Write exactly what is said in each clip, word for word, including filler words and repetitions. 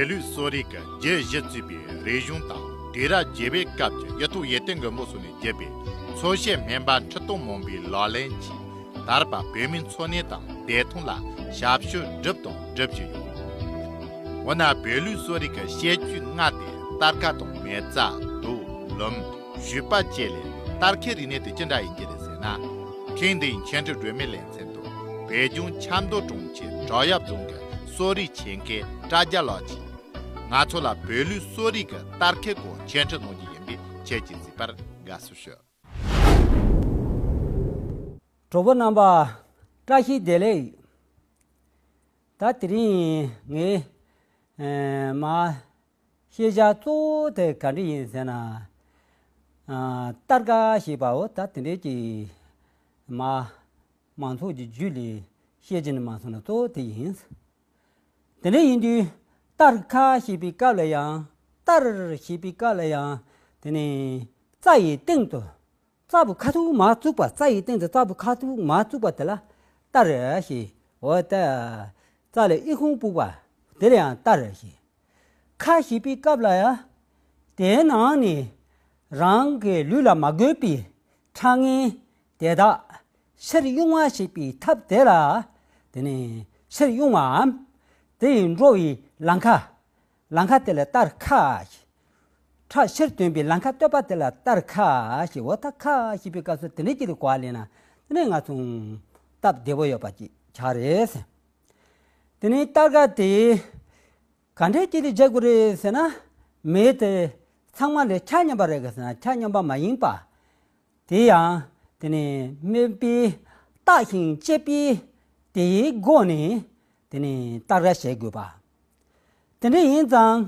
བོད་ལུགས་གསོ་རིག་གི་རྒྱུད་བཞི་གཙོས་པའི་རིག་གཞུང་དང་དུས་རབས་བརྒྱད་པའི་སྐབས་ཀྱི་ཡུལ་ཐོག་ཡུལ་སྟེང་གི་མི་སོགས་ནས་བརྒྱུད་པའི་འཚོ་བྱེད་སྨན་པ་ཁྲི་སྟོང་མང་པོའི་ལག་ལེན་གྱིས། དར་པ་བོད་མིའི་འཚོ་གནས་དང་བདེ་ཐང་ལ་ཞབས་ཞུ་བསྒྲུབས་དང་སྒྲུབ་བཞིན་ཡོད། འོ་ན་བོད་ལུགས་གསོ་རིག་གི་བཤད་རྒྱུད་ལྔ་སྟེ་སྟར་ཁ་དང་མེ་བཙའ། དུགས། ལུམ། བཞོས་པ་བཅས་ལས་སྟར་ཁའི་རིག་གནས་དེ་ཅི་འདྲ་ཡིན་གྱི་རེད་ཟེར་ན། ཐེངས་འདིའི་འཆད་ཁྲིད་སྒྲོན་མེའི་ལེ་ཚན་དུ་བོད་ལྗོངས་ཆབ་མདོ་གྲོང་ཁྱེར་བྲག་གཡབ་རྫོང་གི་གསོ་རིག་ཆེད་མཁས་བཀྲ་རྒྱ་ལགས་ཀྱིས་ང་ཚོ་ལ་བོད་ལུགས་གསོ་རིག་གི་སྟར་ཁའི་སྐོར་འཆད་ཁྲིད་གནང་རྒྱུ་ཡིན་པས་ཁྱེད་ཀྱིས་གཟིགས་པར་དགའ་བསུ་ཞུ། གྲོགས་པོ་རྣམ་པ། བཀྲ་ཤིས་བདེ་ལེགས། ད་དེ་རིང་ངས་ཨེ་མ་ཤེས་བྱ་གཙོ་བོ་དེ་ག་འདྲ་ཡིན་ཟེར་ན། ཨ། སྟར་ཁ་ཞེས་པའོ། ད་དེ་འདྲའི་གི་མ་མང་ཚོགས་ཀྱི་རྒྱུད་ལས་བཤད་ཀྱི་ནི་མ་སོང་ན་གཙོ་བོ་དེ་ཡིན། དེ་འདྲ་ཡིན་དུས་སྟར་ཁ་ཞེས་པའི་སྐབས་ལ་ཡང་། སྟར་ཞེས་པའི་སྐབས་ལ་ཡང་དེ་ནི་རྩྭ་ཡི་སྟེང་དུ། རྩྭ་བོ་ཁ་ཐུག་མར་བཙུགས་པ། རྩྭ་ཡི་སྟེང་དུ་རྩྭ་བོ་ཁ་ཐུག་མར་བཙུགས་པ་དེ་ལ་སྟར་ཞེས། འོ་ད་རྩྭ་ལ་ཨི་ཁུང་སྤུགས་པ་དེ་ལ་ཡང་སྟར་ཞེས། ཁ་ཞེས་པའི་སྐབས་ལ་ཡང་དེའི་ནང་ནས་རང་གི་ལུས་ལ་མ་དགོས་པའི་ཁྲག་ངན་དེ་དག་ཕྱིར་དབྱུང་བ་བྱེད་པའི་ཐབས་དེ་ལ་དེ་ནི་ཕྱིར་དབྱུང་བའམ། དེ་ཡི་འགྲོ་བའི་ལམ་ཁ། ལམ་ཁ་དེ་ལ་སྟར་ཁ་ཞེས། ཁྲག་ཕྱིར་འདོན་པའི་ལམ་ཁ་བཏོད་པ་དེ་ལ་སྟར་ཁ་ཞེས། འོ་ད་ཁ་ཞེས་པའི་སྐབས་སུ་དེ་འདྲའི་ཅིག་ལ་གོ་བ་ལེན་ན་དེ་ནས་ང་ཚོ་སྟབས་བདེ་པོ་ཡོད་པ་ཅིག་ཆགས་རེད། དེ་ནས་སྟར་ཁ་དེ་ག་འདྲའི་ཅིག་ལ་བྱེད་དགོས་རེད་ཟེར་ན། མེ་དེ་ཚང་མ་ལས་ཆ་མཉམ་པ་རེད་ག་ཟེར་ན་ཆ་མཉམ་པ་མ་ཡིན་པ། དེ་ཡང་དེ་ནི་སྨན་པས་བརྟག་ཅིང་དཔྱད་པས་དེའི་སྒོ་ནས་དེ་ནི་སྟར་ཁ་བྱེད་དགོས་པ། དེ་འདྲ་ཡིན་ཙང་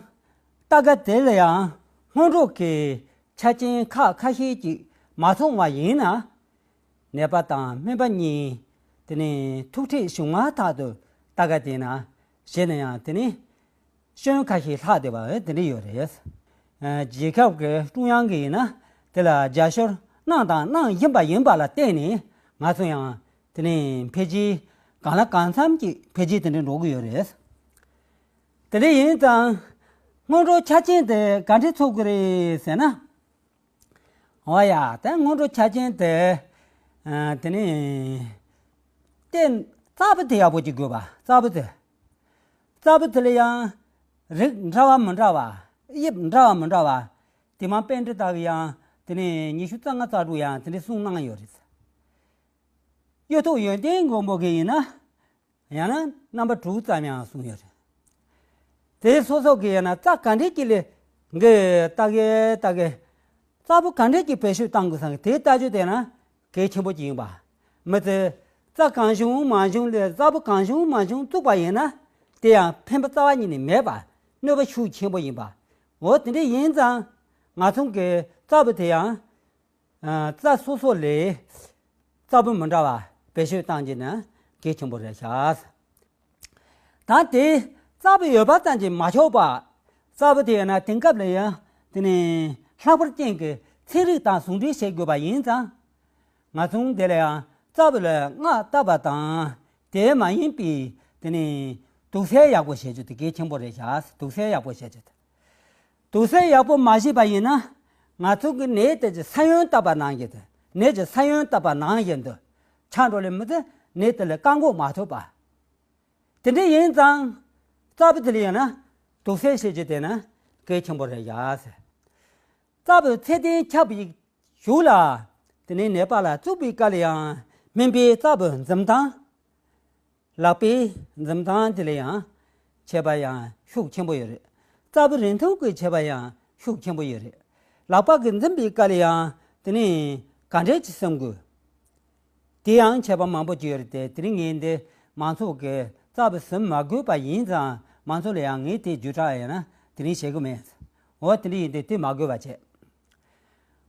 སྟར་ཁ་དེ་ལ་ཡང་སྔོན་འགྲོ་གི་ཆ་རྐྱེན་ཁག་ཁ་ཤས་ཅིག་མ་ཚང་བ་ཡིན་ན། ནད་པ་དང་སྨན་པ་གཉིས་དེ་ནི་ཐུག་འཕྲད་བྱུང་མ་ཐག་ཏུ་སྟར་ཁ་དེ་ན་བྱས་ན་ཡང་དེ་ནི། སྐྱོན་ཁ་ཤས་ལྷག་བསྡད་པ་དེ་འདྲ་ཡོད་རེད། ཨ། རྒྱལ་ཁབ་ཀྱི་ཀྲུང་དབྱང་གི་ཡིན་ན་དེ་ལ་རྒྱབ་སྐྱོར་གནང་དང་གནང་བཞིན་པ་ཡིན་པ་ལ་བརྟེན་ནས་ང་ཚོ་ཡང་དེ་ནས་འཕེལ་རྒྱས་གང་ལ་གང་འཚམ་གྱི་འཕེལ་རྒྱས་དེ་འདྲ་འགྲོ་གི་ཡོད་རེད། དེ་འདྲ་ཡིན་ཙང་སྔོན་འགྲོ་ཆ་རྐྱེན་དེ་ག་འདྲ་ཚོགས་དགོས་རེད་ཟེར་ན། འོ་ཡ། དེ་སྔོན་འགྲོ་ཆ་རྐྱེན་དེ། ཨ། དེ་ནི། དེ་རྩ་བོ་དེ་ཡག་པོ་ཅིག་དགོས་པ། རྩ་བོ་དེ། རྩ་བོ་དེ་ལ་ཡང་། རིགས་འདྲ་བ་མི་འདྲ་བ། དབྱིབས་འདྲ་བ་མི་འདྲ་བ། དེ་མ་པཎྜི་ཏ་གི་ཡང་དེ་ནི་ཉི་ཤུ་རྩ་ལྔ་རྩ་དྲུག་ཡང་དེ་འདྲ་གསུངས་གནང་ཡོད་རེད། གཡུ་ཐོག་ཡོན་ཏན་མགོན་པོ་གི་ཡིན་ན། ཡང་ན་རྣམ་པ་དྲུག་ཙམ་ཡང་གསུངས་ཡོད་རེད། དེ་སོ་སོ་གི་ཡང་ན་རྩ་ག་འདྲས་ཀྱི་ལས་འགུལ་ལྟ་གི་ལྟ་གི། རྩ་བོ་ག་འདྲས་ཀྱི་བེད་སྤྱོད་བཏང་དགོས་སམ་གི་དེ་ལྟ་རྒྱུ་དེ་ན་གལ་ཆེན་པོ་ཅིག་ཡིན་པ། མི་ཚེ་རྩ་གང་བྱུང་མང་བྱུང་ལས་རྩ་བོ་གང་བྱུང་མང་བྱུང་བཙུགས་པ་ཡིན་ན། དེ་ཡང་ཕན་པ་རྩ་བ་ཉིད་ནས་མེད་པ། གནོད་པ་ཤུགས་ཆེན་པོ་ཡིན་པ། འོ་དེ་འདྲས་ཡིན་ཙང་ང་ཚོ་གི་རྩ་བོ་དེ་ཡང་། ཨ། རྩ་སོ་སོ་ལས་རྩ་བོ་མི་འདྲ་བ་བེད་སྤྱོད་བཏང་རྒྱུ་ནི་གལ་ཆེན་པོ་རེད་ཤག་ད་དེ་རྩ་བོ་ཡོད་པ་ཙམ་གྱིས་མ་ཆོག་པ། རྩ་བོ་དེ་ཡོད་ན་དེང་སྐབས་ལ་ཡང་དེ་ནི་ལྷག་པར་ཅན་གྱི་ཚན་རིག་དང་ཟུང་འབྲེལ་བྱེད་དགོས་པ་ཡིན་ཙང་། ང་ཚོ་འདི་ལ་ཡང་རྩ་བོ་ལ་སྔགས་བཏབ་པ་དང་དེ་མ་ཡིན་པའི་དེ་ནི་དུག་སེལ་ཡག་པོ་བྱེད་རྒྱུ་དེ་གལ་ཆེན་པོ་རེད་ཤག་དུག་སེལ་ཡག་པོ་བྱེད་རྒྱུ་དེ། དུག་སེལ་ཡག་པོ་མ་བྱས་པ་ཡིན་ན། ང་ཚོ་གི་ནད་དེ་ཀྱི་ས་ཡོམ་བཏབ་པ་ནང་བཞིན་དུ། ནད་ཀྱི་ས་ཡོམ་བཏབ་པ་ནང་བཞིན་དུ། ཆགས་འགྲོ་ལས་མི་ཚེ་ནད་དེ་ལས་བཀག་འགོག་མ་ཐུབ་པ། དེ་འདྲ་ཡིན་ཙང་། རྩ་བོ་དེ་ལ་ཡང་ན་དུག་སེལ་བྱེད་རྒྱུ་དེ་ནི་གལ་ཆེན་པོ་རེད་ཡ་ཟེར། རྩ་བོ་ཚད་ལྡན་ཁྱབ་པའི་གཞུག་ལ། དེ་ནས་ནད་པ་ལ་བཙུགས་པའི་སྐབས་ལ་ཡང་སྨན་པས་རྩ་བོ་འཛིན་སྟངས། ལག་པའི་འཛིན་སྟངས་དེ་ལ་ཡང་ཁྱད་པར་ཡང་ཤུགས་ཆེན་པོ་ཡོད་རེད། རྩ་བོ་རིང་ཐུང་གི་ཁྱད་པར་ཡང་ཤུགས་ཆེན་པོ་ཡོད་རེད། ལག་པ་གི་འཛིན་པའི་སྐབས་ལ་ཡང་དེ་ནི་ག་འདྲས་ཀྱིས་ཟིན་དགོས། དེ་ཡང་ཁྱད་པར་མང་པོ་ཅིག་ཡོད་རེད་དེ། དེ་རིང་ངས་འདི་མང་ཚོགས་ཀྱིས་རྩ་བོ་ཟིན་མ་དགོས་པ་ཡིན་ཙང་མང་ཚོགས་ལ་ཡང་ངས་དེ་བརྒྱུད་བསྒྲགས་ཡང་ན་དེ་རིང་བྱེད་ཀྱི་མེད། འོ་དེ་འདྲ་ཡིན་དུས་དེ་མ་དགོས་པ་བྱས།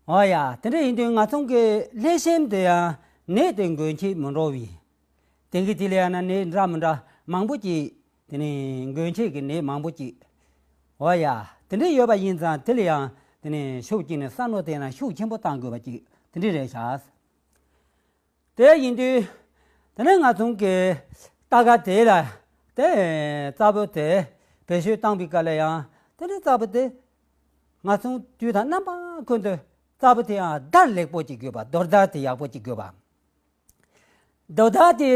འོ་ཡ། དེ་འདྲ་ཡིན་དུས་ང་ཚོ་གི་ལྷག་བསམ་དེ་ཡང་ནད་དེ་འགོས་མཁན་མི་འགྲོ་བའི། དེང་གི་དུས་ལ་ཡང་ན་ནད་འདྲ་མི་འདྲ་མང་པོ་ཅིག་དེ་ནི་འགོས་མཁན་གྱི་ནད་མང་པོ་ཅིག་འོ་ཡ། དེ་འདྲ་ཡོད་པ་ཡིན་ཙང་དེ་ལ་ཡང་དེ་ནི་ཤུགས་ཀྱིས་ནི་བསམ་བློ་དེ་ན་ཤུགས་ཆེན་པོ་བཏང་དགོས་པ་ཅིག་དེ་འདྲ་རེད་ཤག་དེ་ཡིན་དུས། དེ་ནས་ང་ཚོ་གི་སྟར་ཁ་དེ་ལ་དེ་རྩ་བོ་དེ་ བེད་སྤྱོད་བཏང་པའི་སྐབས་ལ་ཡང་དེ་ནི་རྩ་བོ་དེ་ང་ཚོ་དུས་དང་རྣམ་པ་ཀུན་ཏུ་རྩ་བོ་དེ་ཡང་བརྡར་ལེགས་པོ་ཅིག་དགོས་པ། རྡོ་བརྡར་དེ་ཡག་པོ་ཅིག་དགོས་པ། རྡོ་བརྡར་དེ་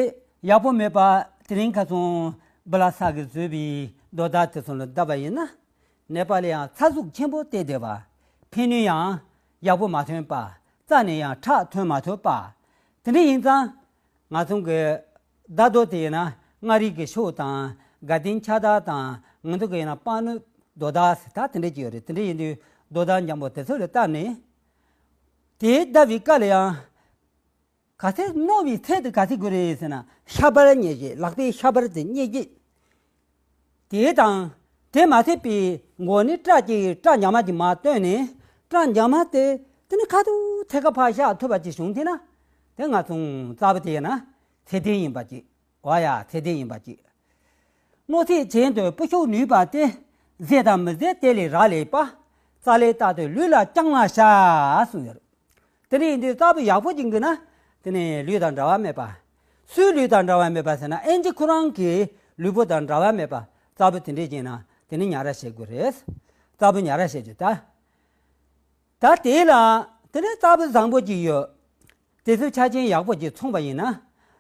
ཡག་པོ་མེད་པ། དེ་རིང་ཁ་སང་བུ་ལ་ས་གིས་བཟོས་པའི་རྡོ་བརྡར་དེ་ཚོ་ལ་བལྟས་པ་ཡིན་ན། ནད་པ་ལ་ཡང་ཚ་ཟུག་ཆེན་པོ་སྟེར་བསྡད་པ། ཕན་ནུས་ཡང་ཡག་པོ་མ་ཐོན་པ། རྩ་ནས་ཡང་ཁྲག་ཐོན་མ་ཐུབ་པ། དེ་འདྲ་ཡིན་ཙང་ང་ཚོ་གི་བརྡར་རྡོ་དེ་ཡིན་ན་མངའ་རིས་ཀྱི་ཕྱོགས་དང་དགའ་ལྡན་ཕྱག་བརྡར་དང་། ང་ཚོ་གི་ཡིན་ན་པང་ནུབ་རྡོ་བརྡར་ཟེར་ད་དེ་འདྲ་ཅིག་ཡོད་རེད། དེ་འདྲ་ཡིན་དུས་རྡོ་བརྡར་འཇམ་པོ་དེ་ཚོ་ལ་བལྟས་ནས། དེ་བརྡར་བའི་སྐབས་ལ་ཡང་ག་ཚད་རྣོ་བའི་ཚད་དེ་ག་ཚད་དགོས་རེད་ཟེར་ན། ཤ་བར་རྙེད་ཀྱི། ལག་པའི་ཤ་བར་དེ་རྙེད་ཀྱི། དེ་དང་དེ་མ་ཚད་པའི་མགོ་ནས་སྐྲ་གཅིག་སྐྲ་འཇམ་མ་གཅིག་མར་བཏོན་ནས། སྐྲ་འཇམ་མ་དེ་དེ་ནི་ཁ་ཐུག་ཐད་ཀར་ཕར་བཞག་ཐུབ་པ་ཅིག་བྱུང་དེ་ན། དེ་ང་ཚོ་རྩ་བོ་དེ་ཡིན་ན་ཚད་ལྡན་ཡིན་པ་ཅིག་འོ་ཡ། ཚད་ལྡན་ཡིན་པ་ཅིག་རྣོ་ཚད་ཅན་དུ་སྤུ་ཤུགས་ནུས་པ་སྟེ། ཟད་དང་མི་ཟད་དེ་ལས་རག་ལས་པ། རྩ་ལས་རྟག་ཏུ་ལུས་ལ་བཅངས་ལ་བྱ་གསུངས་ཡོད། དེ་འདྲ་ཡིན་དུས་རྩ་བོ་ཡག་པོ་ཅིག་དགོས་ན། དེ་ནི་ལུས་དང་འབྲལ་བ་མེད་པ། སུའི་ལུས་དང་འབྲལ་བ་མེད་པ་ཟེར་ན། ཨེན་ཅི་ཁོ་རང་གི་ལུས་པོ་དང་འབྲལ་བ་མེད་པ། རྩ་བོ་དེ་འདྲ་ཅིག་ན་དེ་ནི་ཉ་ར་བྱེད་དགོས་རེད། རྩ་བོ་ཉ་ར་བྱེད་རྒྱུ་ད། ད་དེ་ལ་དེ་ནི་རྩ་བོ་བཟང་པོ་ཅིག་ཡོད། དེ་ཚོའི་ཆ་རྐྱེན་ཡག་པོ་ཅིག་ཚང་བ་ཡིན་ན།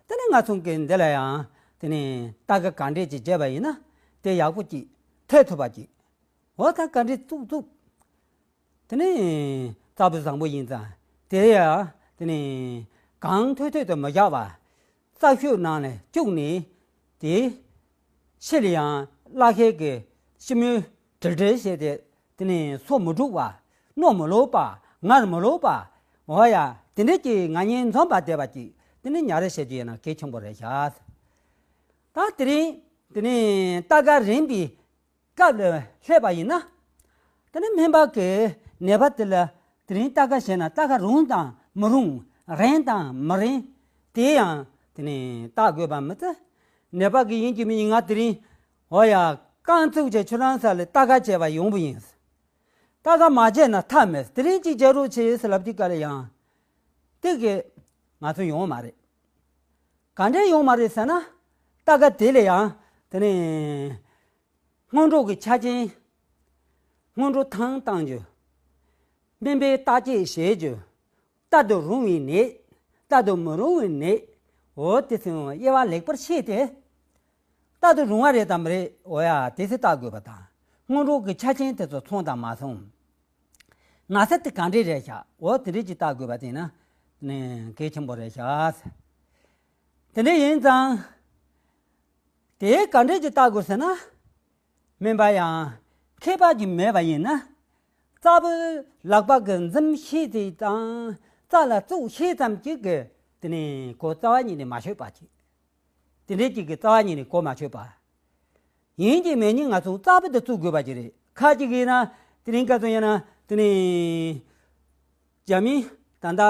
དེ་ནི་ང་ཚོ་གི་འདི་ལ་ཡང་དེ་ནི་རྟ་ཁ་ག་འདྲས་ཅིག་བྱས་པ་ཡིན་ན། དེ་ཡག་པོ་ཅིག་ཐེབས་ཐུབ་པ་ཅིག་འོ་ད་ག་འདྲས་བཙུགས་བཙུགས། དེ་ནི་རྩ་བོ་བཟང་པོ་ཡིན་ཙང་དེ་ཡང་དེ་ནི་གང་ཐོད་ཐོད་དུ་མི་བཞག་པ། རྩ་ཤོག་ནང་ནས་བཅུག་ནས། དེ་ཕྱི་ལ་ཡང་བླ་ཤེལ་གྱི་ཤི་མོའི་དྲིལ་དྲིལ་བྱས་ཏེ། དེ་ནི་སོ་མི་འཁྲུགས་པ། རྣོ་མི་ལོག་པ། ངར་མི་ལོག་པ། འོ་ཡ། དེ་འདྲ་ཅིག་ང་ཉིད་འཛོམས་པ་བསྡད་པ་ཅིག་དེ་ནི་ཉ་ར་བྱེད་རྒྱུ་ཡིན་ན་གལ་ཆེན་པོ་རེད་ཤག་ད་དེ་རིང་དེ་ནི་རྟ་ཁ་རིམ་པའི་སྐབས་ལ་སླེབས་པ་ཡིན་ན། དེ་ནི་སྨན་པ་གིས་ནད་པ་དེ་ལ་དེ་རིང་རྟ་ཁ་བྱས་ན་རྟ་ཁ་རུང་དང་མི་རུང་། རན་དང་མི་རན། དེ་ཡང་དེ་ནི་བལྟ་དགོས་པ་མི་ཚད། ནད་པ་གིས་ཡིན་གཅིག་མིན་གཅིག་ང་དེ་རིང་འོ་ཡ་རྐང་བཙུགས་བྱས་ཁྱོད་རང་ས་ལ་རྟ་ཁ་བྱས་པ་ཡོང་བ་ཡིན། རྟ་ཁ་མ་བྱས་ན་ཐབས་མེད། དེ་རིང་གཅིག་བྱེད་རོགས་བྱེད་ཟེར་ལབ་དུས་སྐབས་ལ་ཡང་དེ་གི་ང་ཚོ་ཡོང་བ་མ་རེད། ག་འདྲས་ཡོང་མ་རེད་ཟེར་ན། རྟ་ཁ་དེ་ལ་ཡང་དེ་ནི་སྔོན་འགྲོ་གི་ཆ་རྐྱེན། སྔོན་འགྲོ་ཐང་བཏང་རྒྱུ། སྨན་པས་བརྟག་དཔྱད་བྱེད་རྒྱུ། ལྟ་དུ་རུང་བའི་ནད། ལྟ་དུ་མི་རུང་བའི་ནད། འོ་དེ་ཚོ་དབྱེ་བ་ལེགས་པར་ཕྱེ་སྟེ། ལྟ་དུ་རུང་བ་རེད་དམ་མ་རེད། འོ་ཡ་དེ་ཚོ་བལྟ་དགོས་པ་དང་། སྔོན་འགྲོ་གི་ཆ་རྐྱེན་དེ་ཚོ་ཚང་དང་མ་ཚང་། ན་ཚ་དེ་ག་འདྲས་རེད་ཤག་འོ་དེ་འདྲས་ཅིག་བལྟ་དགོས་པ་དེ་ན་ནི་གལ་ཆེན་པོ་རེད་ཤག་དེ་འདྲས་ཡིན་ཙང་། དེ་ག་འདྲས་ཅིག་བལྟ་དགོས་ཟེར་ན། སྨན་པ་ཡང་མཁས་པ་ཅིག་མེད་པ་ཡིན་ན། རྩ་བོ་ལག་པ་གིས་འཛིན་ཤེས་ཙམ་དང་། རྩ་ལ་བཙུགས་ཤེས་ཙམ་ཅིག་གིས་དེ་ནི་གོ་རྩ་བ་ཉིད་ནས་མ་ཆོད་པ་ཅིག་དེ་འདྲའི་ཅིག་གིས་རྩ་བ་ཉིད་ནས་གོ་མ་ཆོད་པ། ཡིན་གཅིག་མིན་གཉིས་ང་ཚོ་རྩ་བོ་དེ་བཙུགས་དགོས་པ་ཅིག་རེད། ཁ་ཅིག་ཡིན་ན་དེ་རིང་སྐབས་སུ་ཡིན་ན་དེ་ནི་རྒྱ་མི་ད་ལྟ་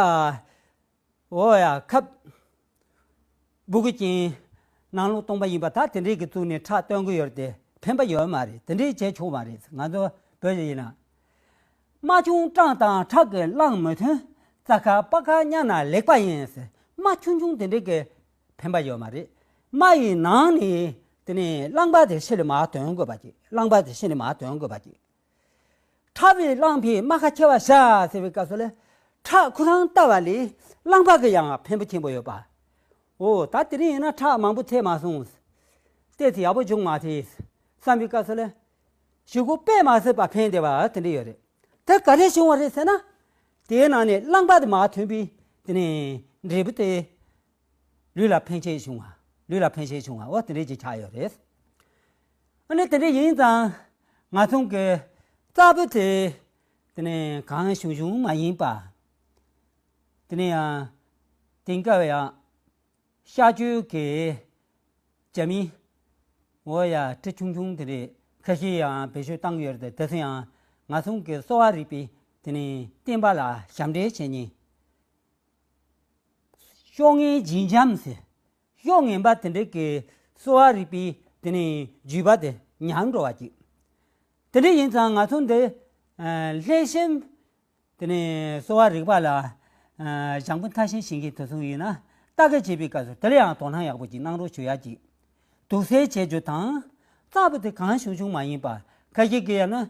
འོ་ཡ་ཁབ་སྦུ་གུ་ཅན་ནང་ལོགས་གཏོང་པ་ཡིན་པ། ད་དེ་འདྲའི་གི་བཙུགས་ནས་ཁྲག་བཏོན་གི་ཡོད་རེད་དེ། ཕན་པ་ཡོད་མ་རེད། དེ་འདྲའི་བྱས་ཆོག་མ་རེད། ང་ཚོ་བོད་ཀྱི་ཡིན་ན། རྨ་ཆུང་སྐྲངས་དང་ཁྲག་གིས་རླངས་མི་ཐོན། རྩ་ཁ་པགས་ཁ་མཉམ་ན་ལེགས་པ་ཡིན་ཟེར། རྨ་ཆུང་ཆུང་དེ་འདྲའི་གི་ཕན་པ་ཡོད་མ་རེད། རྨ་ཡི་ནང་ནས་དེ་ནས་རླངས་པ་དེ་ཕྱི་ལ་མར་ཐོན་དགོས་པ་ཅིག་རླངས་པ་དེ་ཕྱི་ལ་མར་ཐོན་དགོས་པ་ཅིག་ཁྲག་པས་རླངས་པས་རྨ་ཁ་ཕྱེ་བར་བྱ་ཟེར་བའི་སྐབས་སུ་ལ། ཁྲག་ཁོ་རང་བལྟ་བ་ལས་རླངས་པ་གི་ཡང་ཕན་པོ་ཆེན་པོ་ཡོད་པ། འོ་ད་དེ་རིང་ཡིན་ན་ཁྲག་མང་པོ་ཐེབས་མ་སོང་། ཏོག་ཙམ་ཡག་པོ་བྱུང་མ་ཐེབས་བསམ་པའི་སྐབས་སུ་ལ། གཞུག་གུ་དཔེ་མ་སྲིད་པ་ཕན་བདེ་བ་དེ་འདྲ་ཡོད་རེད། དེ་ག་རེ་བྱུང་བ་རེད་ཟེར་ན། དེའི་ནང་ནས་རླངས་པ་དེ་མར་ཐོན་པའི་དེ་ནས་འབྲས་བུ་དེ། ལུས་ལ་ཕན་ཆེ་བྱུང་བ། ལུས་ལ་ཕན་ཆེ་བྱུང་བ་འོ་དེ་འདྲས་ཅིག་ཆགས་ཡོད་རེད། ཨ་ནི་དེ་འདྲས་ཡིན་ཙང་ང་ཚོ་གི་རྩ་བོ་དེ་དེ་ནས་གང་ཞུམ་ཞུམ་མ་ཡིན་པ། དེ་ནས་ཡང་དེང་སྐབས་ཡང་གཤག་བཅོས་ཀྱི་རྒྱ་མི་འོ་ཡ་གྲི་ཆུང་ཆུང་དེ་རེད། ཁ་ཤས་ཡང་བེད་སྤྱོད་བཏང་གི་ཡོད་རེད། དེ་ཚོ་ཡང་ང་ཚོ་གི་གསོ་བ་རིག་པའི་དེ་ནས་བསྟན་པ་ལ་ཞབས་འདྲེན་བྱེད་མཁན། ཤོག་ངན་བྱིན་འཇམ་ཟེར། ཤོག་ངན་པ་དེ་འདྲའི་གི་གསོ་བ་རིག་པའི་དེ་ནས་བརྒྱུད་པ་དེ་ཉམས་འགྲོ་བ་ཅིག་དེ་འདྲ་ཡིན་ཙང་ང་ཚོ་འདི་ལྷག་བསམ་དེ་ནས་གསོ་བ་རིག་པ་ལ་སྦྱང་པོ་མཐར་ཕྱིན་བྱེད་མཁན་དེ་ཚོ་ཡིན་ན། ལྟ་སྐད་བྱེད་པའི་སྐབས་སུ་དེ་ལ་ཡང་དོ་སྣང་ཡག་པོ་ཅིག་གནང་རོགས་ཞུ་ཡ་ཅིག་དུག་སེལ་བྱེད་རྒྱུ་དང་ རྩ་བ་དེ་གང་བྱུང་བྱུང་མ་ཡིན་པ། ཁ་ཤས་ཀྱིས་ཡང་ན་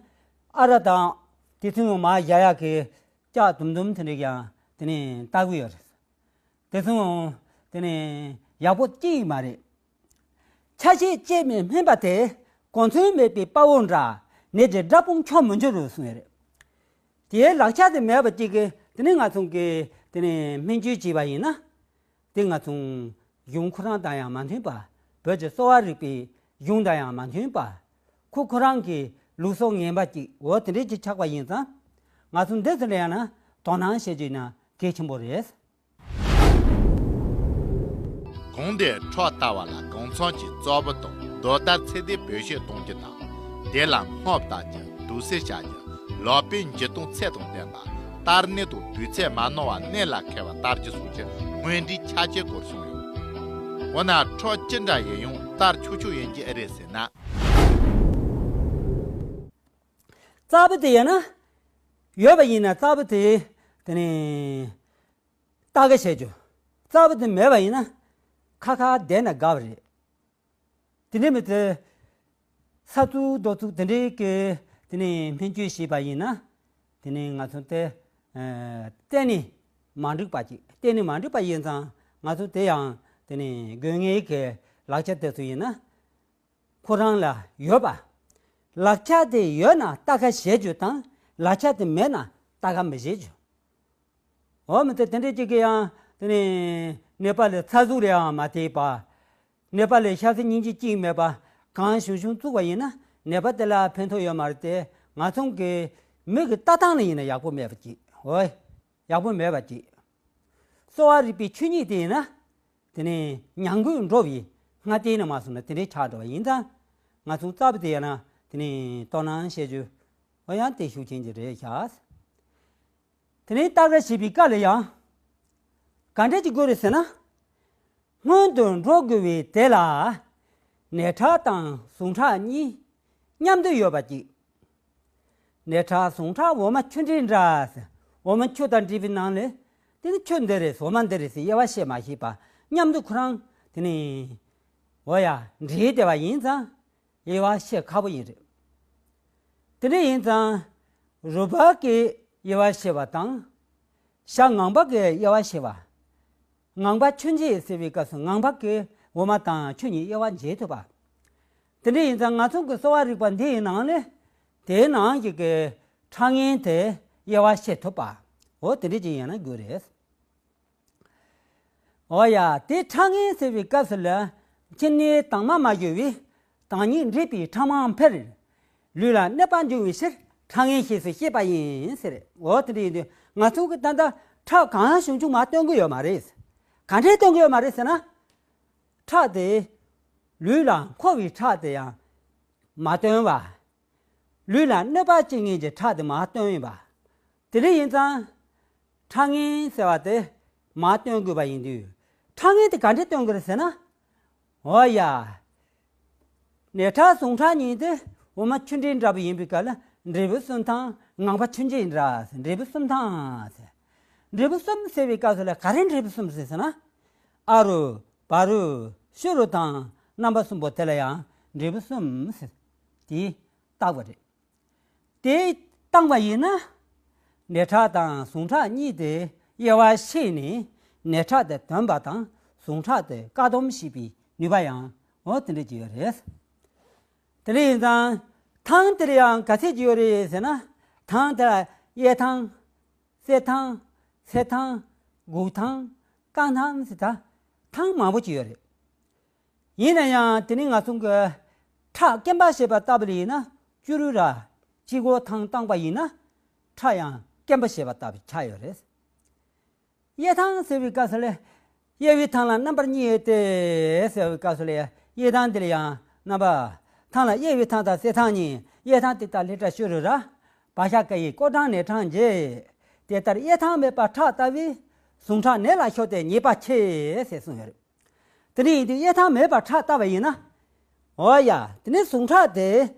ཨ་ར་དང་དེ་ཚོ་མ་བཞག་ཡག་གི་ལྕགས་དུམ་དུམ་དེ་འདྲ་ཡང་དེ་ནས་བཏགས་ཀྱི་ཡོད་རེད། དེ་ཚོ་དེ་ནས་ཡག་པོ་སྐྱེ་ཡི་མ་རེད། ཆ་ཤས་སྐྱེས་མེད་སྨན་པ་དེ། གོ་མཚོན་མེད་པའི་དཔའ་བོ་འདྲ། ནད་ཀྱི་དགྲ་དཔུང་འཁྱོག་མི་འགྱུར་རོ་གསུངས་ཡོད་རེད། དེའི་ལག་ཆ་དེ་མེད་པ་གཅིག་གིས་དེ་ནས་ང་ཚོ་གིས་དེ་ནས་སྨན་བཅོས་བྱས་པ་ཡིན་ན། དེ་ང་ཚོ་གཞུང་ཁོ་རང་དང་ཡང་མ་མཐུན་པ། བོད་ཀྱི་གསོ་བ་རིག་པའི་གཞུང་དང་ཡང་མ་མཐུན་པ། ཁོ་ཁོ་རང་གི་ལུགས་སྲོལ་ངན་པ་གཅིག་འོ་དེ་འདྲས་ཀྱི་ཆགས་པ་ཡིན་ཙང་། ང་ཚོ་འདི་ཚོ་ལ་ཡང་ན་དོ་སྣང་བྱེད་རྒྱུ་ཡིན་ན་གལ་ཆེན་པོ་རེད། གོང་དེ་ཁྲག་ལྟ་བ་ལ་གོང་ཚང་གི་རྩ་བ་དང་རྡོ་ལྟར་ཚད་ལྡན་བེད་སྤྱོད་གཏོང་རྒྱུ་དང་། དེ་ལ་སྔགས་བཏགས་རྒྱུ། དུག་སེལ་བྱ་རྒྱུ། ལག་པས་འཇུ་སྟངས་ཚད་དང་ལྡན་པ། གཏར་ནས་དང་དུས་ཚོད་མ་ནོར་བར་གནད་ལ་འཁེལ་བ་གཏར་རྒྱུ་སོགས་ཀྱི་སྔོན་འགྲོའི་ཁྱད་ཆོས་སྐོར་གསུངས་ཡོད། འོ་ན་ཁྲག་ཅི་འདྲ་ཡིན་ཡང་གཏར་ཆོག་ཆོག་ཡིན་གྱི་ཨེ་རེད་ཟེར་ན། རྩ་བ་དེ་ཡིན་ན། ཡོད་པ་ཡིན་ན་རྩ་བ་དེ། དེ་ནས་ལྟ་ག་བྱེད་རྒྱུ། རྩ་བ་དེ་མེད་པ་ཡིན་ན། ཁ་ཁ་བསྡད་ན་དགའ་བ་རེད། དེ་འདྲའི་མི་ཚེ། ས་ཚུགས་རྡོ་ཚུགས་དེ་འདྲའི་གི་དེ་ནས་སྨན་བཅོས་བྱས་པ་ཡིན་ན། དེ་ནས་ང་ཚོ་དེ། ཨ། གཏན་ནས་མ་འགྲིག་པ་ཅིག་གཏན་ནས་མ་འགྲིག་པ་ཡིན་ཙང་ང་ཚོ་དེ་ཡང་དེ་ནས་དགོས་ངེས་ཀྱི་ལག་ཆ་དེ་ཚོ་ཡིན་ན། ཁོ་རང་ལ་ཡོད་པ། ལག་ཆ་དེ་ཡོད་ན་ལྟ་ག་བྱེད་རྒྱུ་དང་ལག་ཆ་དེ་མེད་ན་ལྟ་ག་མི་བྱེད་རྒྱུ། འོ་མི་ཚེ་དེ་འདྲའི་ཅིག་གི་ཡང་དེ་ནས་ནད་པ་ལ་ཚ་ཟུག་ལ་ཡང་མ་བལྟས་པ། ནད་པ་ལ་ཤ་ཚ་སྙིང་རྗེ་གཅིག་མེད་པ། གང་བྱུང་བྱུང་བཙུགས་པ་ཡིན་ན་ནད་པ་དེ་ལ་ཕན་ཐོགས་ཡོད་མ་རེད་དེ། ང་ཚོ་གི་མི་གི་ལྟ་སྟངས་ལ་ཡིན་ན་ཡག་པོ་མེད་པ་ཅིག་འོ། ཡག་པོ་མེད་པ་ཅིག་གསོ་བ་རིག་པའི་ཆོས་ཉིད་དེ་ཡིན་ན། དེ་ནས་ཉམས་རྒུད་འགྲོ་བའི་སྔ་ལྟས་ནས་མ་སོང་ན་དེ་འདྲའི་ཆགས་འགྲོ་བ་ཡིན་ཙང་། ང་ཚོ་རྩ་བ་དེ་ཡིན་ན་དེ་ནས་དོ་སྣང་བྱེད་རྒྱུ། འོ་ཡང་དེ་ཤུགས་ཆེན་གྱི་རེད་ཤག་དེ་ནས་ལྟ་བ་བྱེད་པའི་སྐབས་ལ་ཡང་། ག་འདྲ་ཅིག་དགོས་རེད་ཟེར་ན། སྔོན་དུ་འགྲོ་དགོས་པའི་དེ་ལ། ནས་ཁྲག་དང་ཟུངས་ཁྲག་གཉིས་མཉམ་དུ་ཡོད་པ་ཅིག་ནས་ཁྲག་ཟུངས་ཁྲག་འོ་མ་ཆུ་འདྲེས་འདྲ་ཟེར། འོ་མ་ཆུ་དང་འདྲེས་པའི་ནང་ལས། དེ་ནི་ཆུ་འདི་རེད་འོ་མ་འདི་རེད་ཟེར་དབྱེ་བ་ཕྱེ་མ་ཤེས་པ། མཉམ་དུ་ཁོ་རང་དེ་ནི། འོ་ཡ་འདྲེས་བསྡད་པ་ཡིན་ཙང་། དབྱེ་བ་ཕྱེ་ཁག་པོ་ཡིན་རེད། དེ་འདྲ་ཡིན་ཙང་། རུས་པ་གི་དབྱེ་བ་ཕྱེ་བ་དང་། ཤ་ངང་པ་གི་དབྱེ་བ་ཕྱེ་བ། ངང་པ་ཆུ་འབྱེད་ཟེར་བའི་སྐབས་སུ་ངང་པ་གི་འོ་མ་དང་ཆུ་གཉིས་དབྱེ་བ་འབྱེད་ཐུབ་པ། དེ་འདྲ་ཡིན་ཙང་ང་ཚོ་གི་གསོ་བ་རིག་པ་འདི་ཡི་ནང་ནས། དེའི་ནང་གི་གི་ཁྲག་ངན་དེ་དབྱེ་བ་ཕྱེ་ཐུབ་པ། འོ་དེ་འདྲ་ཅིག་ཡིན་ན་དགོས་རེད། འོ་ཡ་དེ་ཁྲག་ངན་ཟེར་བའི་སྐབས་སུ་ལ། མཆིན་ནད་དྭངས་མ་མ་གྱུར་བའི། དྭངས་སྙིགས་འདྲེས་པའི་ཁྲག་རྨང་འཕེལ། ལུས་ལ་གནོད་པ་འབྱུང་བའི་ཕྱིར་ཁྲག་ངན་ཞེས་སུ་བཤད་པ་ཡིན་ཟེར། འོ་དེ་འདྲ་ཡིན་དུས་ང་ཚོ་གི་ད་ལྟ་ཁྲག་གང་བྱུང་བྱུང་མར་བཏོན་གི་ཡོད་མ་རེད། ག་འདྲས་བཏོན་གི་ཡོད་མ་རེད་ཟེར་ན། ཁྲག་དེ། ལུས་ལ་མཁོ་བའི་ཁྲག་དེ་ཡང་མ་བཏོན་པ། ལུས་ལ་གནོད་པ་བྱེད་མཁན་གྱི་ཁྲག་དེ་མ་བཏོན་ཡིན་པ། དེ་འདྲ་ཡིན་ཙང་། ཁྲག་ངན་ཟེར་བ་དེ་མ་བཏོན་དགོས་པ་ཡིན་དུས། ཁྲག་ངན་དེ་ག་འདྲས་བཏོན་དགོས་རེད་ཟེར་ན། འོ་ཡ། ནས་ཁྲག་ཟུངས་ཁྲག་གཉིས་དེ་འོ་མ་ཆུ་འདྲེས་འདྲ་པོ་ཡིན་པའི་སྐབས་ལ་འབྲས་བུ་གསུམ་དང་ངང་པ་ཆུ་འབྱེད་འདྲ་ཟེར་འབྲས་བུ་གསུམ་དང་ཟེར། འབྲས་བུ་གསུམ་ཟེར་བའི་སྐབས་སུ་ལ་ག་རེ་འབྲས་བུ་གསུམ་ཟེར་ཟེར་ན། ཨ་རུ། བ་རུ། ཤུ་རུ་དང་རྣམ་པ་གསུམ་པོ་དེ་ལ་ཡང་འབྲས་བུ་གསུམ་ཟེར། དེ་བཏགས་པ་རེད། དེ་བཏང་བ་ཡིན་ན། ནས་ཁྲག་དང་ཟུངས་ཁྲག་གཉིས་དེ་དབྱེ་བ་ཕྱེ་ནས་ནས་ཁྲག་དེ་དོན་པ་དང་ཟུངས་ཁྲག་དེ་བཀག་སྡོམ་བྱེད་པའི་ནུས་པ་ཡང་འོ་དེ་འདྲ་ཅིག་ཡོད་རེད། དེ་འདྲ་ཡིན་ཙང་ཐང་དེར་ཡང་ག་ཚད་ཅིག་ཡོད་རེད་ཟེར་ན། ཐང་དེ་ལ་གཡས་ཐང་། གསེར་ཐང་། སེར་ཐང་། དགུ་ཐང་། རྐང་ཐང་ཟེར་ད་ཐང་མང་པོ་ཅིག་ཡོད་རེད། ཡིན་ན་ཡང་དེ་ནི་ང་ཚོ་གི་ཁྲག་སྐེམ་པ་བྱེད་པ་ལྟ་བུ་ལ་ཡིན་ན་བཅུ་རུ་ར་སྤྱི་སྒོ་ཐང་བཏང་པ་ཡིན་ན་ཁྲག་ཡང་སྐེམ་པ་བྱེད་པ་ལྟ་བུ་ཆགས་ཡོད་རེད། གཡས་ཐང་ཟེར་བའི་སྐབས་སུ་ལ་གཡས་པའི་ཐང་ལ་རྣམ་པར་གཉིས་ཡོད་དེ་ཟེར་བའི་སྐབས་སུ་ལ་གཡས་ཐང་འདི་ལ་ཡང་རྣམ་པ་ཐང་ལ་གཡས་པའི་ཐང་དང་གསེར་ཐང་གཉིས། གཡས་ཐང་དེ་ལྟར་ལྷས་བྲག་ཤུ་རུ་ར། བ་ཤ་ཀ་ཡི་ཀོ་གྲང་ནས་གྲང་རྗེ། དེ་ལྟར་གཡས་ཐང་མེད་པར་ཁྲག་ལྟ་བུའི། ཟུངས་ཁྲག་ནད་ལ་ཤོར་ཏེ་ཉེས་པ་ཆེ། ཞེས་གསུངས་ཡོད་རེད། དེ་ནས་ཡིན་དུས་གཡས་ཐང་མེད་པར་ཁྲག་ལྟ་བ་ཡིན་ན། འོ་ཡ། དེ་ནས་ཟུངས་ཁྲག་དེ་